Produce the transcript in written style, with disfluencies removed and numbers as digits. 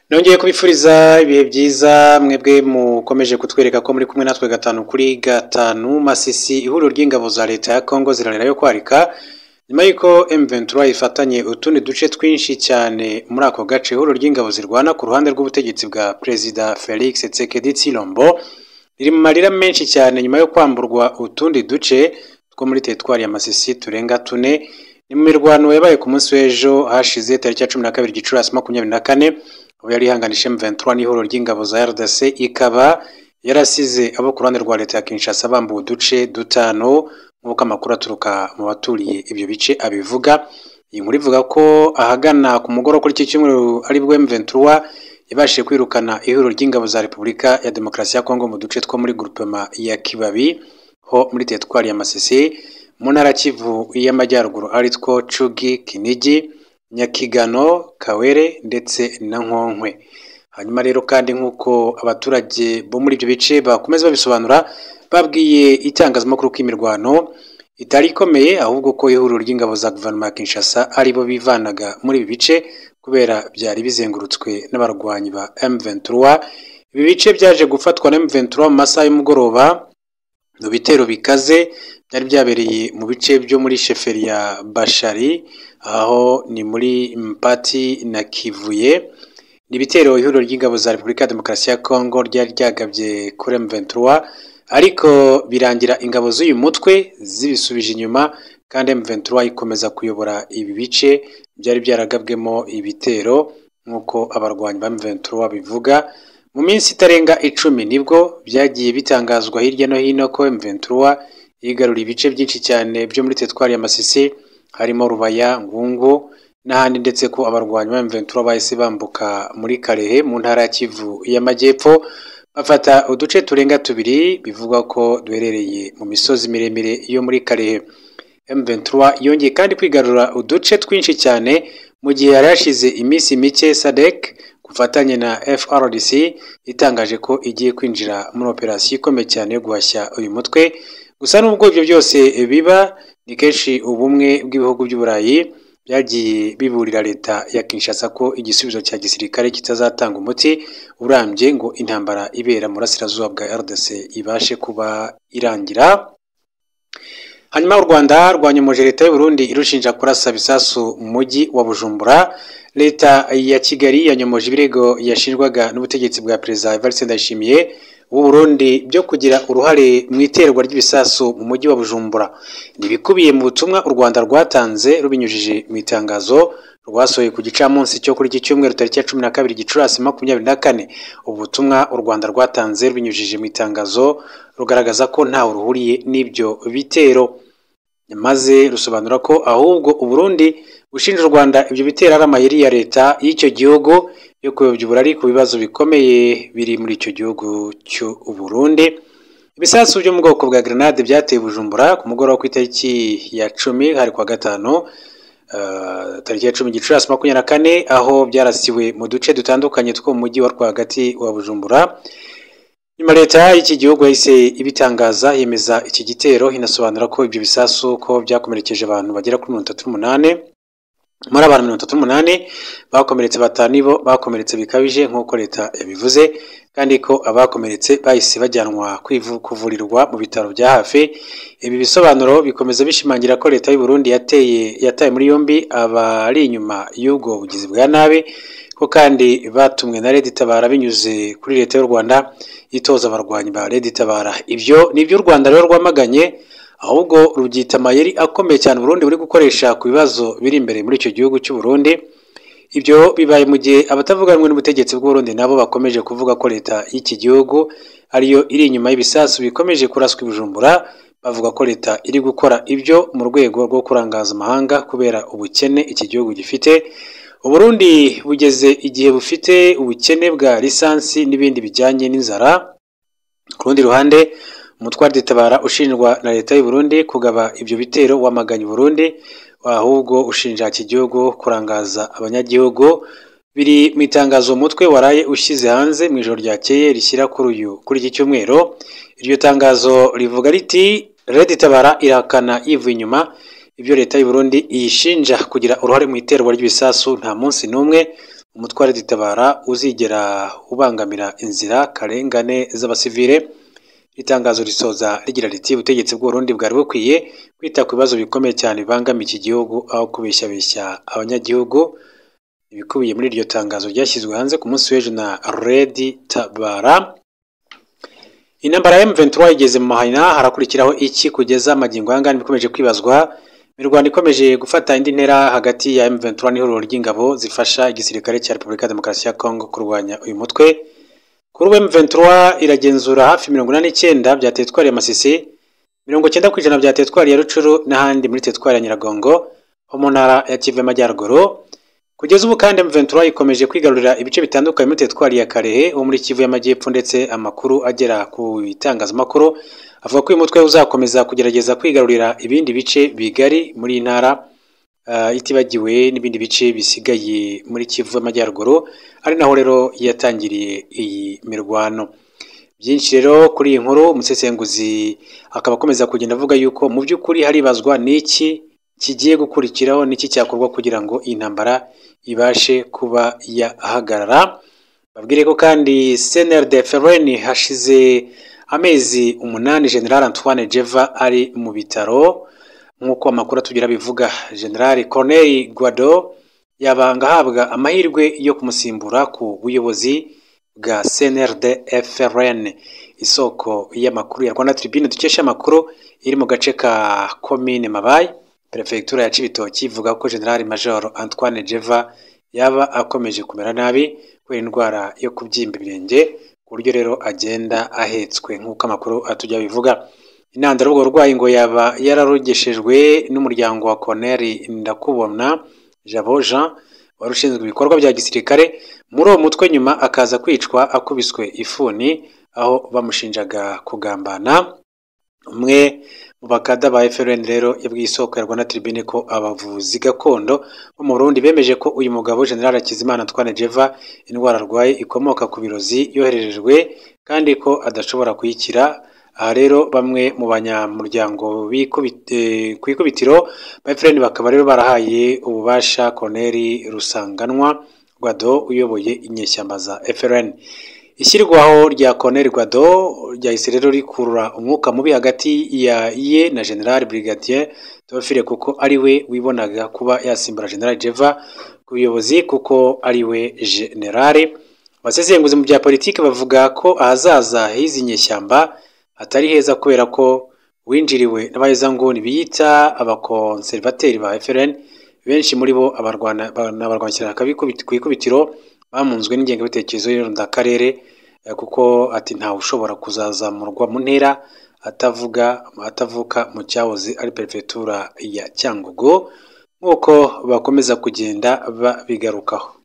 Nongeye kubifuriza ibihe byiza mwebwe mukomeje kutwereka ko muri kumwe natwe gatanu kuri gatanu. Masisi, ihuriro ry'ingabo za leta ya Congo zirarira yo kwarika nyuma y'uko M23 ifatanye utundi duce twinshi cyane muri ako gace. Ihuriro ry'ingabo zirwana ku ruhande rw'ubutegetsi bwa Perezida Felix Tshisekedi Tshilombo riri mu marira menshi cyane nyuma yo kwamburwa utundi duce two muri teritwari ya Masisi turenga tune. Ni mu mirwano yabaye ku munsi w'ejo hashize tariki ya 12 Gicurasi 2024, aho yari ihanganisha M23 n'ihuriro ry'ingabo za RDC, ikaba yarasize abo ku ruhande rwa leta ya Kinshasa bambuwe uduce dutanu, nk'uko amakuru aturuka mu baturiye ibyo bice abivuga. Iyi nkuru ivuga ko ahagana ku mugoroba kuri iki cyumweru aribwo M23 yabashije kwirukana ihuriro ry'ingabo za Repubulika ya Demokarasi ya Kongo mu duce two muri groupement ya Kibabi ho muri teritwari ya Masisi mu ntara Kivu y'Amajyaruguru, ari two Cugi, Kinigi, Nyakigano, Kawere ndetse na Nkonkwe. Hanyuma rero kandi nk'uko abaturage bo muri ibyo bice bakomeza babisobanura, babwiye itangazamakuru ko imirwano itari ikomeye, ahubwo ko ihuriro ry'ingabo za guverinoma ya Kinshasa aribo bivanaga muri ibi bice kubera byari bizengurutswe n'abarwanyi ba M23. Ibi bice byaje gufatwa na M23 mu masaha y'umugoroba mu bitero bikaze byari byabereye mu bice byo muri sheferi ya Bashari, aho ni muri Mpati na Kivuye. Ni ibitero ihuriro ry'ingabo za Repubulika ya Demokarasi ya Kongo ryari ryagabye kuri M23, ariko birangira ingabo z'uyu mutwe zibisubije inyuma, kandi M23 ikomeza kuyobora ibi bice byari byaragabwemo ibitero nk'uko abarwanyi ba M23 bivuga. Mu minsi itarenga 10 nibwo byagiye bitangazwa hirya no hino ko M23 yigaruriye ibice byinshi cyane byo muri teritwari ya Masisi, harimo Rubaya, Ngungu n'ahandi, ndetse ko abarwanyi ba M23 bahise bambuka muri Karehe mu ntara ya Kivu y'Amajyepfo bafata uduce turenga tubiri bivugwa ko duherereye mu misozi miremire yo muri Karehe. M23 yongeye kandi kwigarura uduce twinshi cyane mu gihe yari yashize iminsi mike SADC kufatanye na FRDC itangaje ko igiye kwinjira muri operasiyo ikomeye cyane yo guhashya uyu mutwe. Gusa nubwo ibyo byose biba, ni kenshi ubumwe bw'ibihugu by'Uburayi byagiye biburira leta ya Kinshasa ko igisubizo cya gisirikare kitazatanga umuti urambye ngo intambara ibera mu burasirazuba bwa RDC ibashe kuba irangira. Hanyuma u Rwanda rwanyomoje leta y'u Burundi irushinja kurasa bisasu mu mujyi wa Bujumbura. Leta ya Kigali yanyomoje ibirego yashinjwaga n'ubutegetsi bwa Perezida Evariste Ndayishimiye w'u Burundi byo kugira uruhare mu iterwa ry'ibisasu mu mujyi wa Bujumbura. Nibikubiye mu butumwa u Rwanda rwatanze rubinyujije mu itangazo rwasohoye ku gicamunsi cyo kuri iki cyumweru tariki ya 12 Gicurasi 2024. Ubutumwa u Rwanda rwatanze rubinyujije mu itangazo rugaragaza ko ntawe ruhuriye n'ibyo bitero, maze rusobanura ko ahubwo u Burundi bushinja u Rwanda ibyo bitero ari amayeri ya leta y'icyo gihugu yo kuyobya uburari ku bibazo bikomeye biri muri icyo gihugu cy'u Burundi. Ibisasu byo mu bwoko bwa grenade byateye Bujumbura ku mugoroba ku itariki ya 10 hari kwa gatanu, tariki ya 10 Gicurasi 2024, aho byarasiwe mu duce dutandukanye two mu mujyi wa rwagati wa Bujumbura. Nyuma leta y'iki gihugu yahise ibitangaza yemeza iki gitero, inasobanura ko ibyo bisasu ko byakomerekeje abantu bagera kuri 38. Muri abantu 38 bakomeretse, batanu nibo bakomeretse bikabije nk'uko leta yabivuze, kandi ko abakomeretse bahise bajyanwa kuvurirwa mu bitaro bya hafi. Ibi bisobanuro bikomeza bishimangira ko leta y'u Burundi yataye muri yombi abari inyuma y'ubwo bugizi bwa nabi, ko kandi batumwe na Red Tabara binyuze kuri leta y'u Rwanda itoza abarwanyi ba Red Tabara. Ibyo nibyo u Rwanda rero rwamaganye, ahubwo rubyita amayeri akomeye cyane Burundi buri gukoresha ku bibazo biri imbere muri icyo gihugu cy'u Burundi. Ibyo bibaye mu gihe abatavuga rumwe n'ubutegetsi bw'u Burundi nabo bakomeje kuvuga ko leta y'iki gihugu ariyo iri inyuma y'ibisasu bikomeje kuraswa i Bujumbura, bavuga ko leta iri gukora ibyo mu rwego rwo kurangaza amahanga kubera ubukene iki gihugu gifite. Uburundi bugeze igihe bufite ubukene bwa lisansi n'ibindi bijyanye n'inzara. Ku rundi ruhande, umutware Tabara ushinjwa na leta y'u Burundi kugaba ibyo bitero wamaganye Burundi, ahubwo ushinja iki gihugu kurangaza abanyagihugu. Biri mu itangazo umutwe waraye ushyize hanze mu ijoro ryakeye rishyira kuri iki cyumweru. Iryo tangazo rivuga riti: Red Tabara irahakana yivuye inyuma ibyo leta y'u Burundi iyishinja kugira uruhare mu iterwa ry'ibisasu. Nta munsi n'umwe umutwe wa Red-Tabara uzigera ubangamira inzira karengane z'abasivile. Itangazo risoza rigira riti ubutegetsi bw'Uburundi bwari bukwiye kwita ku bibazo bikomeye cyane bibangamiye iki gihugu aho kubeshyabeshya abanyagihugu. Ibikubiye muri iryo tangazo ryashyizwe hanze ku munsi w'ejo na Red-Tabara. Intambara ya M23 igeze mu mahina, harakurikiraho iki kugeza magingo aya ngaya bikomeje kwibazwa. Imirwano ikomeje gufata indi ntera hagati ya M23 n'ihuriro ry'ingabo zifasha igisirikare cya Repubulika ya Demokarasi ya Kongo kurwanya uyu mutwe. Kuri ubu M23 iragenzura hafi 89 bya teritwari ya Masisi, 90% bya teritwari ya Rucuru n'ahandi muri teritwari ya Nyiragongo ho mu ntara ya Kivu y'Amajyaruguru. Kugeza ubu kandi M23 ikomeje kwigarurira ibice bitandukanye muri teritwari ya Karehe ho muri Kivu y'Amajyepfo, ndetse amakuru agera ku itangazamakuru avuga ko uyu mutwe uzakomeza kugerageza kwigarurira ibindi bice bigari muri iyi ntara, itibagiwe n'ibindi bice bisigaye muri Kivu y'Amajyaruguru, ari naho rero yatangiriye iyi mirwano. Byinshi rero kuri iyi nkuru, umusesenguzi akaba akomeza kugenda avuga yuko mu by'ukuri haribazwa n'iki kigiye gukurikiraho, n'iki cyakorwa kugira ngo iyi ntambara ibashe kuba yahagarara. Babwire ko kandi CNRD-FRN hashize amezi 8 General Antoine Jeva ari mu bitaro, nk'uko amakuru atugira bivuga. General Corneille Guado yabanga ahabwa amahirwe yo kumusimbura ku buyobozi bwa CNRD-FRN. Isoko y'amakuru ya Rwanda Tribune dukesha amakuru iri mu gace ka Commune Mabayi, Prefectura ya Cibitoki, ivuga ko General Major Antoine Jeva yaba akomeje kumera nabi kubera indwara yo kubyimba ibirenge, ku buryo rero agenda ahetswe nk'uko amakuru atujya bivuga. Intandaro y'ubwo burwayi ngo yaba yararogeshejwe n'umuryango wa Colonel Ndakubona Jabo Jean wari ushinzwe ibikorwa bya gisirikare muri uwo mutwe, nyuma akaza kwicwa akubiswe ifuni aho bamushinjaga kugambana. Umwe mu bakada ba FRN rero yabwiye isoko ya Rwanda Tribune ko abavuzi gakondo bo mu Burundi bemeje ko uyu mugabo General Hakizimana Antoine Jeva indwara arwaye ikomoka ku birozi yohererejwe kandi ko adashobora kuyikira. Aha rero bamwe mu banyamuryango ku ikubitiro ba FRN bakaba rero barahaye ububasha Colonel Rusanganwa Guado uyoboye inyeshyamba za FRN. Ishyirwaho rya Colonel Guado ryahise rero rikurura umwuka mubi hagati ya ye na General Brigadier Théophile, kuko ari we wibonaga kuba yasimbura General Jeva ku buyobozi kuko ari we general. Abasesenguzi mu bya politiki bavuga ko ahazaza h'izi nyeshyamba atari heza kubera ko winjiriwe n'abahezanguni biyita abakonservateri ba FRN, benshi muri bo abarwanashyaka ku ikubitiro bamunzwe n'ingengabitekerezo y'Irondakarere, kuko ati ntawe ushobora kuzazamurwa mu ntera atavuka mu cyahoze ari perefegitura ya Cyangugu, nk'uko bakomeza kugenda babigarukaho.